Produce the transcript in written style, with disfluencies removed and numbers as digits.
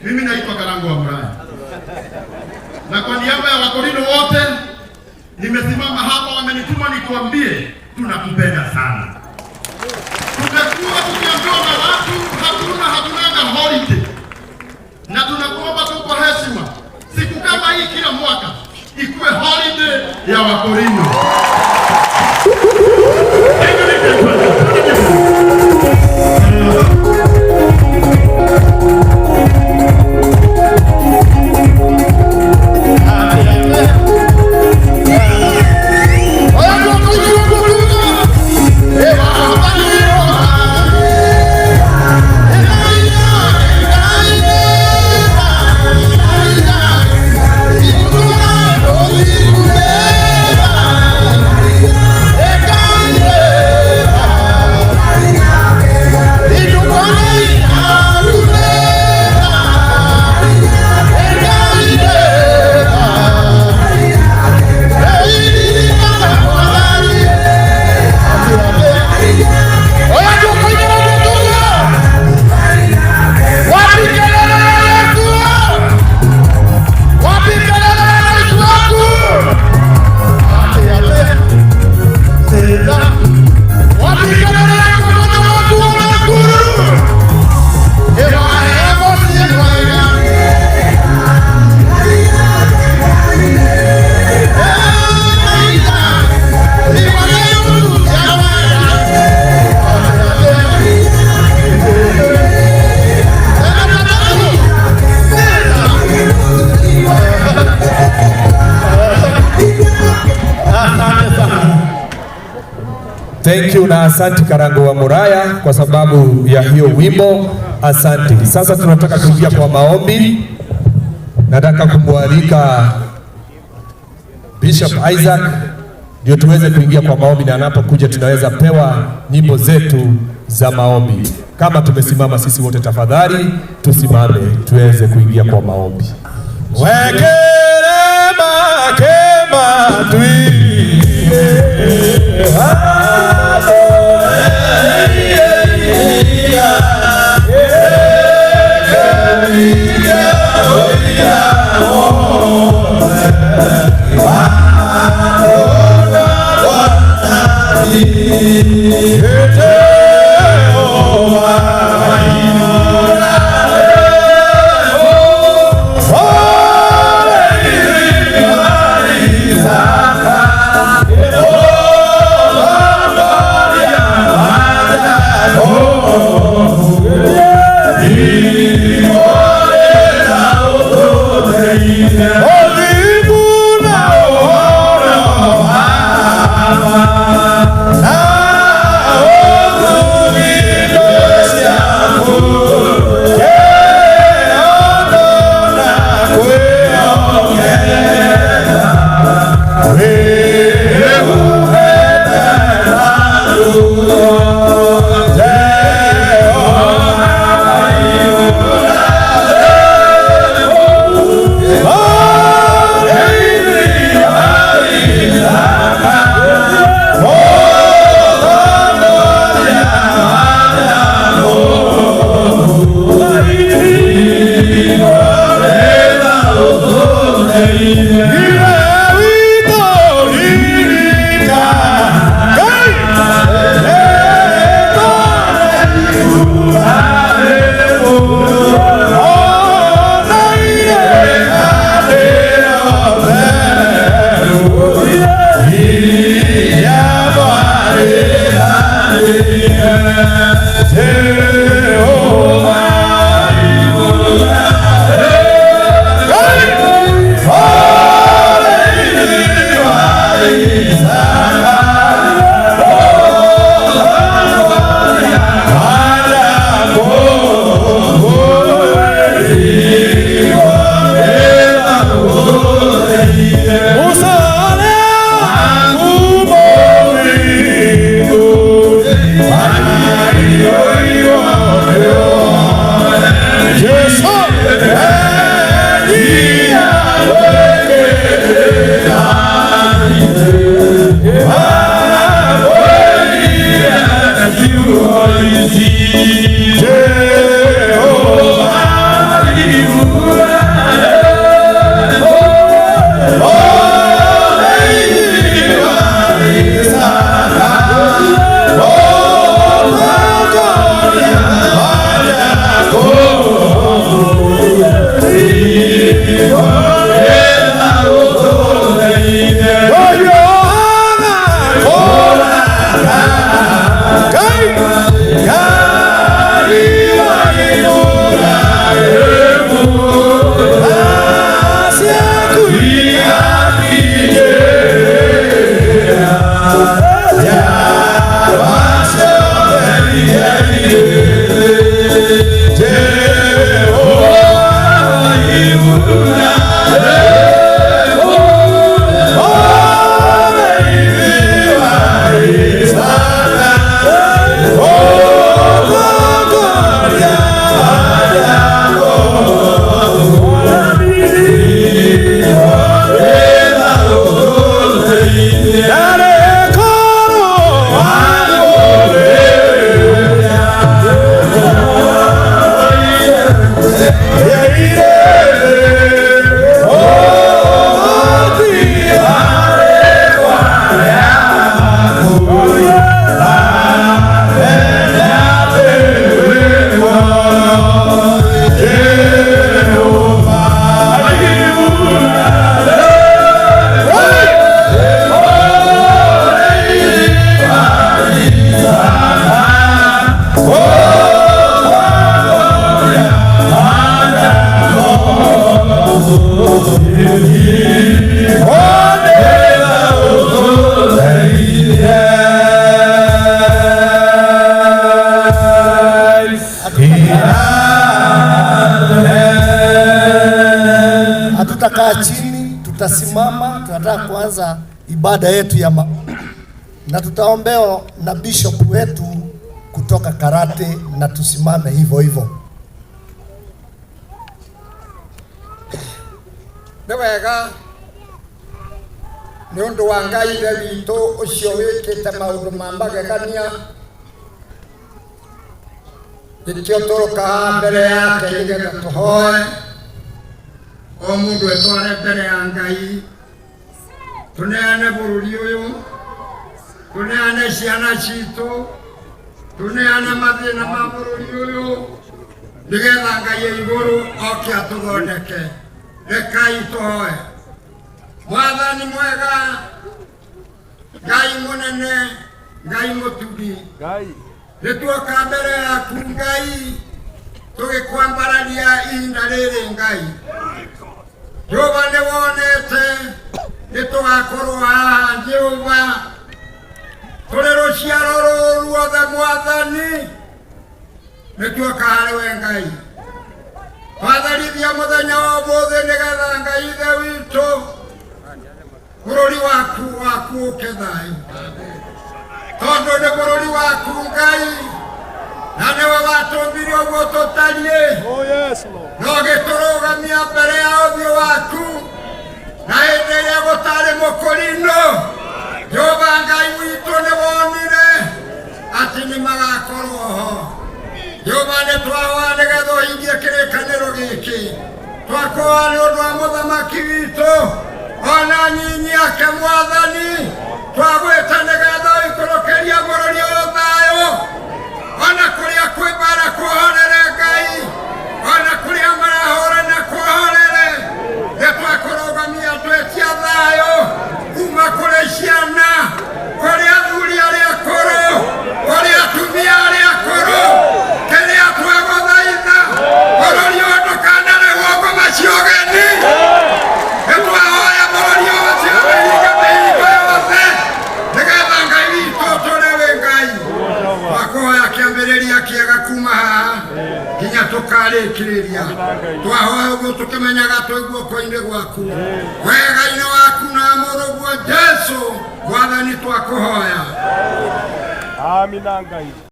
Mimi naitwa Karango wa Muraya, na kwa niaba ya Wakorino wote nimesimama hapa, wamenituma nikuambie tunakupenda sana. Tumekuwa tukiambiwa na watu hatunanga holiday, na tunakuomba tu kwa heshima, siku kama hii kila mwaka ikuwe holiday ya Wakorino. Thank you na asante Karango wa Muraya kwa sababu ya hiyo wimbo. Asante. Sasa tunataka kuingia kwa maombi. Nataka kumwalika Bishop Isaac ndio tuweze kuingia kwa maombi, na anapokuja tunaweza pewa nyimbo zetu za maombi. Kama tumesimama sisi wote, tafadhali tusimame tuweze kuingia kwa maombi. Wekerema kema twi Hatutakaa chini, tutasimama. Tunataka kuanza ibada yetu ya na tutaombewa na bishop wetu kutoka Karate, na tusimame hivyo hivyo. Nĩ wega nĩ ũndũ wa Ngai Ithe witũ ũcio wĩkĩte maũndũ ma magegania, nĩkĩo tũrũka haha mbere yake nĩgetha tũhoe o mũndũ etware mbere ya Ngai, tũneane bũrũri ũyũ, tũneane ciana citũ, tũneane mathĩna ma bũrũri ũyũ, nĩgetha Ngai e igũrũ oke atũthondeke. Rekai tũhoe. Mwathani mwega, Ngai mũnene, Ngai mũtugi, nĩ tuoka mbere yaku Ngai tũgĩkwambararia ihinda rĩrĩ. Ngai Jehova, nĩ wonete nĩ tũgakorwo haha Jehova tũrĩ rũciaro rũrũ ruothe. Mwathani, nĩ tuoka harĩ we Ngai, twatharithia mũthenya wa ũmũthĩ nĩgetha Ngai Ithe witũ bũrũri waku ũke thayũ, tondũ nĩ bũrũri waku Ngai, na nĩwe watũmbire ũguo tũtariĩ na ũgĩtũrũgamia mbere ya ũthiũ waku, na hĩndĩ ĩrĩa gũtarĩ mũkũrinũ, Jehova Ngai witũ, nĩ wonire atĩ nĩ magakorwo ho. Jehova, nĩ twahoya nĩgetha ũhingie kĩrĩkanĩro gĩkĩ. Twakoa nĩ ũndũ wa mũthamaki witũ ona nyinyi ake. Mwathani, twagwĩta nĩgetha ũikũrũkĩria bũrũri ũyũ thayũ, ona kũrĩa kwĩ mbara kũhorere Ngai, ona kũrĩa marahũrana kũhorere. Nĩ twakũrũgamia twetia thayũ kuma kũrĩ ciana, kũrĩ athuri arĩa akũrũ, kũrĩ atumia arĩa akũrũ. Kĩrĩa twagũthaitha, bũrũri ũyũ ndũkanarehwo ngoma cia ũgeni. Nĩ twahoya bũrũri ũcio ũhinge mĩhingo yothe nĩgetha Ngai witũ tũrĩ wĩ Ngai. Twakũhoya kĩambĩrĩria kĩega kuma haha nginya tũkarĩkĩrĩria. Twahoya ũguo tũkĩmenyaga twĩ guoko-inĩ gwaku, wega-inĩ waku na mũrũguo Jesu. Mwathani, twakũhoya. Amina Ngai.